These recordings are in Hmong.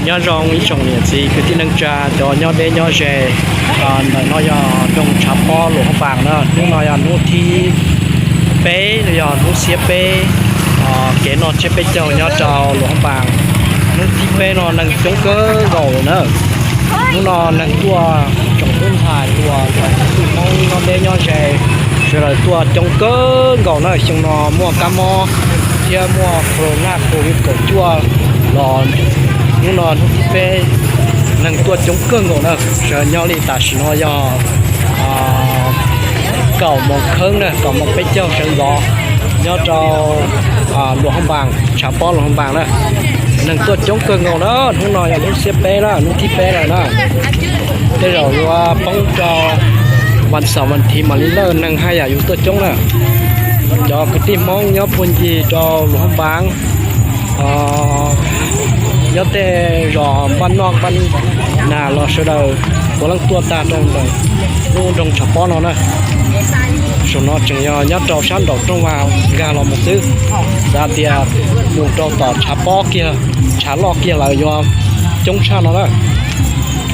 Nyob zoo ib tsoom niam txiv kwv tij neej tsa cov nyob deb nyob ze. Ntawm no yog nroog Tshav Pob Luam Hoob Npas na, hnub no yog hnub thib peb, yog hnub xiab peb, kev noj tsiab peb caug nyob rau Luam Hoob Npas. Hnub thib peb no neeg coob kawg nkaus lawm na. Hnub no neeg tuaj tsoom tub ntxhais uas tsoom kwv tij Hmoob nyob deb nyob ze, sawv daws tuaj coob kawg nkaus na. Xyoo no muaj kab mob thiab muaj corona covid kaum cuaj los hnub no hnub thib peb neeg tuaj coob kawg nkaus na. Sawv nyob li tam sim no yog kaum moos kheeb na, kaum moos peb caug sawv ntxov nyob rau Luam Hoob Npas, Tshav Pob Luam Hoob Npas na. Neeg tuaj coob kawg nkaus na, hnub no yog hnub xiab peb na, hnub thib peb lawm na. Tej zaum yuav poob rau vas xaum vas thiv mam li lawj, neeg haj yam yuav tuaj coob na. Cov kwv tij Hmoob nyob puag ncig rau Luam Hoob Npas, nyob tej zos npaj noj npaj nas los sawv daws puav leej tuaj tag rau ntawm lub nroog Tshav Pob no na. Saum no tseem yog nyob rau sab nraum rooj vag nkag los mus xwb. Xav tias mus rau tom Tshav Pob kiag, Tshav Loj kiag lawv yuav coob tshaj no na.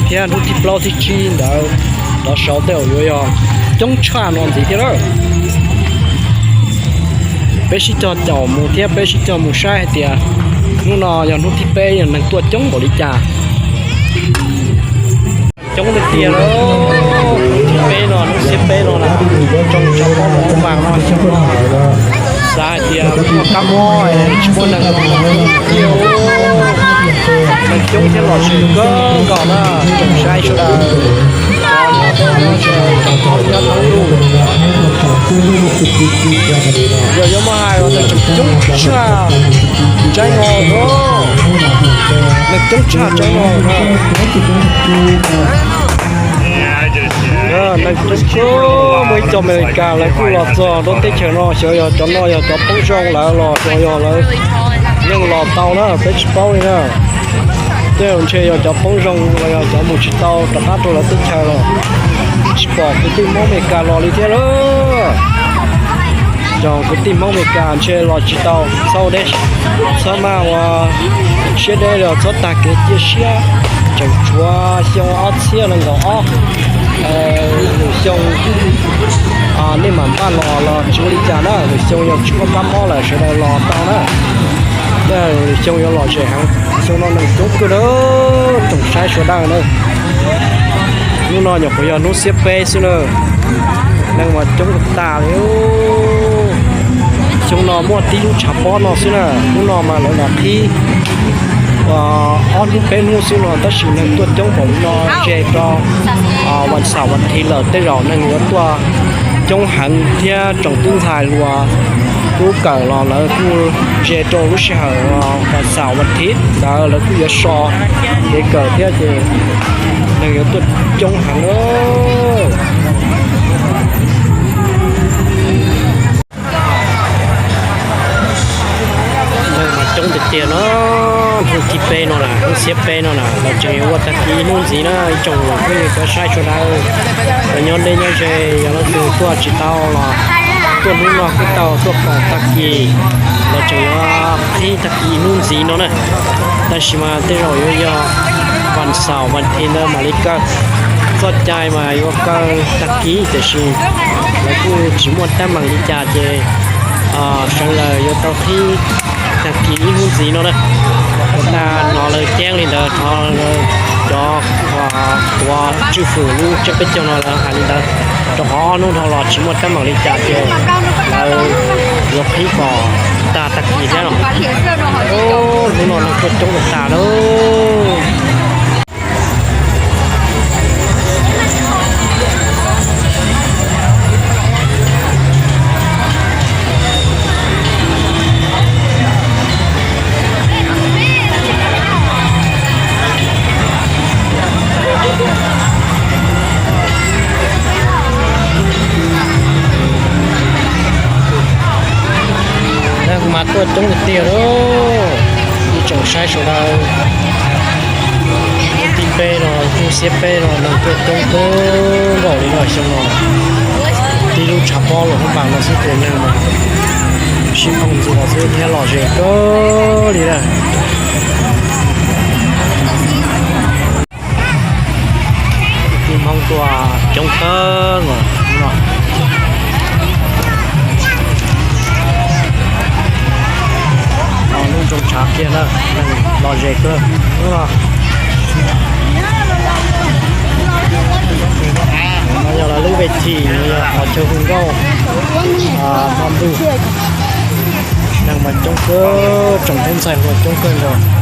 Thiab hnub thib plaub thib tsib ntawd rov saud tej zaum yuav yog coob tshaj no ntxiv thiab lawm. Peb sib cog caum mus thiab peb sib cog mus saib hais tias hnub no yog hnub thib peb yog neeg tuaj coob npaum li cas. Coob tiag tiag lawm. Hnub thib peb no, hnub xiab peb no na, tsoom Tshav Pob Luam Hoob Npas no xyoo no xav hais tias muaj kab mob tsis muaj neeg tiag. Neeg coob thiab lom zem kawg nkaus na, tsoom saib sawv daws. Yog yuav muab hais los tseem coob tshaj Ntsaib no, neeg coob tshaj Ntsaib no. Neeg coob, muaj ib co Amelikas lawv kuj los txog rau teb chaws no, xyov yog cov no yog cov poob zoo lawm los xyov yog lawv yeej los tau na, peb tsis paub li na. Tej zaum ntshe yog cov poob zoo los yog cov mus tsis tau rov qab rau lawv teb chaws los tsis pom kwv tij Hmoob Amelikas los li thiab lauj. Cov kwv tij Hmoob Amelikas ntshe los tsis tau, txhob deb, txhob maj ua siab deb los txhob tag kev cia siab. Tseem tshuav xyoo ob txhiab nees nkaum ob, lwm xyoo nej mam npaj los los tsis ua li cas na, lwm xyoo yog tsis muaj kab mob lawm sawv daws los tau na. Lwm xyoo yuav lom zem heev, xyoo no neeg coob kawg na, tsoom saib sawv daws na. Hnub no nyuam qhuav yog hnub xiab peb xwb na, neeg mas coob tag li. Xyoo no muaj tib lub tshav pob no xwb na, hnub no mas lawv los qhib ob hnub peb hnub xwb no tab sis neeg tuaj coob npaum li no, ze rau vas xaum vas thiv lawm tej zaum neeg yuav tuaj coob heev thiab tsoom tub ntxhais hluas tub kawm los lawv kuj ze rau lub sij hawm vas xaum vas thiv ntawd lawv kuj yuav so kev kawm thiab ces neeg yuav tuaj coob heev lawm. Neeg mas coob tiag tiag no, hnub thib peb no na, hnub xiab peb no na, los tseem yuav ua tag kis ib hnub ntxiv na ib tsoom phooj ywg cov saib sawv daws. Cov nyob deb nyob ze yog leej twg tuaj tsis tau los tuaj hnub no kuj tau, tuaj pom tag kis los tseem yuav qhib tag kis ib hnub ntxiv no na. Tab sis mas tej zaum yuav yog vas xaum vas thiv ntawd mam li kaw, txoj cai mas yuav kaw tag kis tiam sis lawv kuj tsis muaj teeb meem li cas ces sawv daws yuav tau qhib tag kis ib hnub ntxiv no na. Ua ntej no lawv ceeb li ntawd, thov cov tuav tswj fwm lub tsiab peb caug no lawv hais li ntawd, rau qhov ob hnub dhau los tsis muaj teeb meem li cas ces lawv yuav qhib kom tag tag kis thiab no. Hnub no neeg tuaj coob tas tas lawm. Neeg mas tuaj coob tiag tiag lauj, ib tsoom saib sawv daws. Hnub thib peb no, hnub xiab peb no neeg tuaj coob kawg nkaus li no xyoo no. Tib lub tshav pob Luam Hoob Npas no xwb ces neeg mas sib phooj ntxuas xwb thiab lom zem kawg li lawm. Tuaj coob kawg nkaus no. Lub nroog tshav kiag na, neeg lom zem kawg no. No yog lawv lub vej thim, yog qhov chaw hu nkauj hmo ntuj. Neeg mas coob kawg, tsoom tub ntxhais hluas coob kawg nkaus.